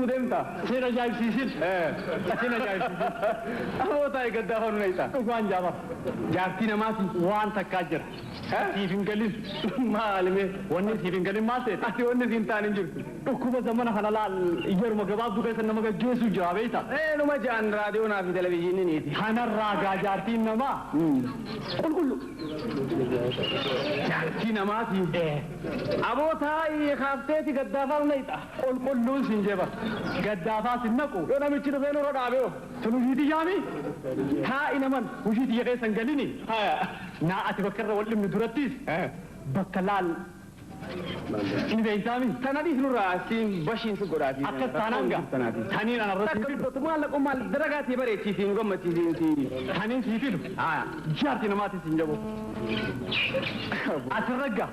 nu deemta. Seen ajaa'ibsiisin. Seen ajaa'ibsiisin. Aboo taa'e gaddaafaa nu naqxa. Dhugaan jaaba. Jaartii namaati. Waan takkaa jira. Siif hin galin. Maali mee? Wanni siif hin galin maal ta'e? Ati wanni siin taane hin jirtu. Dhukkuba zamana kana laal yeruma gabaabduu keessa nama gaggeessu jira beekta. Numa ja'an raadiyoonaa fi televizyiiniiniiti. Kanarraa gaa jaartiin namaa qulqullu. Jaartii namaati. Aboo taa'ii kaafteeti gaddaafaa nu naqxa. Qulqulluun siin jeba. Gaddaafaa sin naqu. Yoo namichi dhufee nurra dhaabee hoo? Tun hojii xiyyaami. Taa'i naman. Hojii xiyya keessa hin galini. Naa ati bakka irra wal dhibnu durattis bakka laal ni beektaami. Tana dhiis nurraa siin bashiin si godhaati. Akkas taanaan gaa. Taniin ana irratti Takka dubbatu maal maal daragaatii bareechiisiin nu gammachiisiin. Taniin sii fidu. Jaartii namaatis hin jabu. Asirra gaa.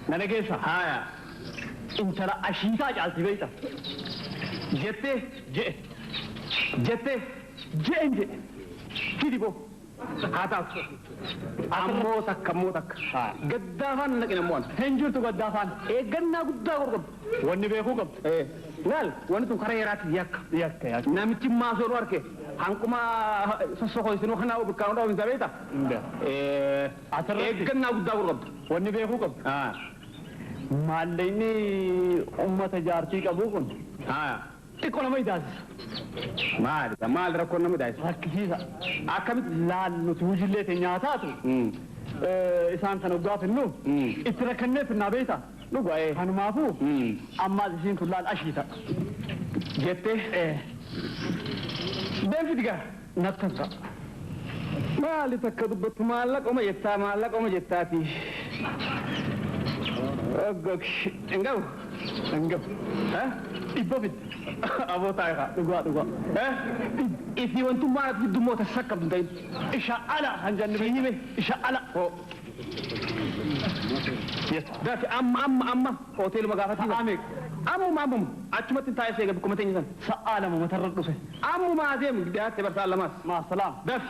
Na dhageessa. Intala ashiitaa caalti beekta. Jettee Je'e. jettee Je'en je'e. fidi boo. Haa taatu. Ammoo takka ammoo takka. Gaddaafaan naqin ammoo ana. Hin jirtu gaddaafaan. Eeggannaa guddaa godhu qabdu. Wanni beekuu qabdu. Laal wanni tun karaa heeraatti yakka. Yakka yakka. Namichi maasoo nu arke hanquma sossokoisinuu kanaa bikkaan dhaabinsa beekta. Asirratti Eeggannaa guddaa godhu qabdu. wanni beekuu qabdu. Maallaqni uummata jaartii qabu kun xiqqoo nama idaasisa. Maali maal rakkoon nama idaasisa? Rakkisiisa. Akkamitti? Laal nuti hujillee teenya taatu isaan kana dhugaa finnu itti rakkannee finnaa beekta. Dhugaa. Kanumaafuu ammaas isiin tun laal ashiita. Jettee deemsiti gaa. Nattan ta'a. Maali takka dubbattu maallaquma jettaa maallaquma jettaati. Hin gahu. Hin gahu. Dhibba fidde. Aboo taa'e haa. Dhugaa dhugaa. Isii wantummaa ati fiddummoo tasa qabdu hin ta'in. Isha ala kan jennu hime. Isha ala. Dafi amma amma amma hoteeluma gaafatti. Sa'a meeqa? Ammuma ammuma achumatti taa'ee seega bakkuma teenya sana. Sa'a lama matarra dhufe. Ammuma adeemu dhiyaatte bar sa'a lamaas. Maa salaam. Dafi.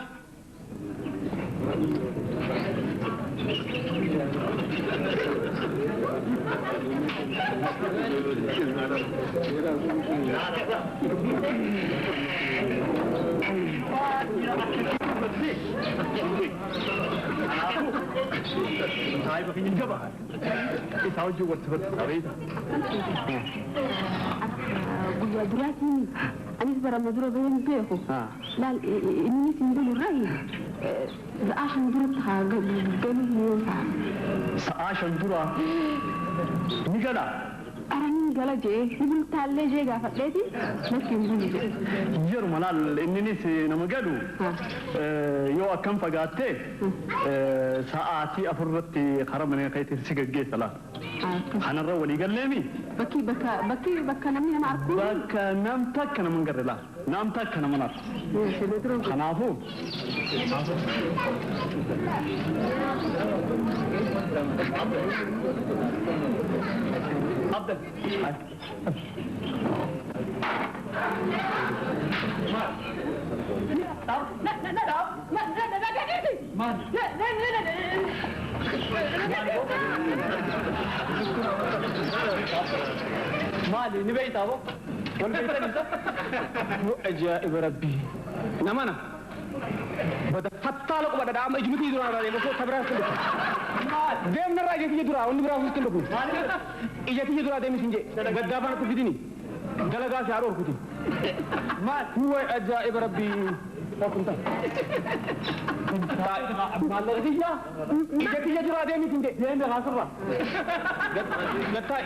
Saayiba keenya jaba. Isaa wajjin walitti fudhata beekta. Guyyaa duraatiin anis barama dura bahee hin beeku. Laal innis hin galu irraa sa'aa shan duratti haa galu yoo ta'a. Sa'aa shan dura ni gala. Araniin gala jee ni bultaallee jee gaafadheeti natti hin bulu jee. Yeruma laal inninis nama galu yoo akkam fagaatte sa'aatii afurratti karaa mana keetiin si gaggeessa laal. Kanarra walii galleemi. Bakki bakka bakki bakka namni nama arku. Bakka nam takka nama hin garre laal. Nam takka nama arku. Kanaafuu Abdel. Maali ni beektaa boo? Wal beektan isa? Ajaa'iba rabbii. Namana. Bada fattaala quba dhadhaa amma ijumti duraa irraa deemu osoo biraa hin dhufu. Deemna irraa ija kiyya duraa wanni biraa hin dhufu. Ija kiyya duraa deemis hin jee. Gaddaa faana fidini. Dalagaa si haadha orkuti. Maal? Huwa ajaa'iba rabbii. Okunta. Maallaqa kiyya? Ija kiyya duraa deemis hin jee. Deemna kaasirra. Gattaa'e.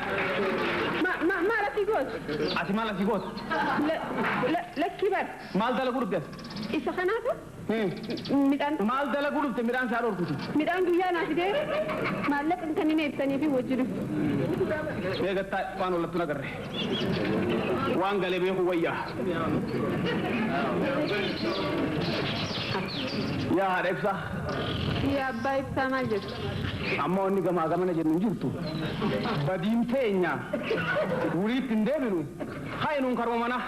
Maal asii gootu? Ati maal asii gootu? Lakkii bar. Maal dalaguu dhufte? Isa kanaatu midhaan Maal dalaguu dhufte midhaan si haadha orkuti? midhaan guyyaa naa fidee maallaqa kan inni ibsanii fi wajji dhufu. Mee gattaa'e waan wallattu nagarre. Waan galee beeku wayyaa. Yaa haadha ibsaa. Yaa abbaa ibsaa maal jettu? Amma wanni gamaa gamana jennu hin jirtu. Badiin teenya waliitti hin deebinu. Haa nuun karma manaa.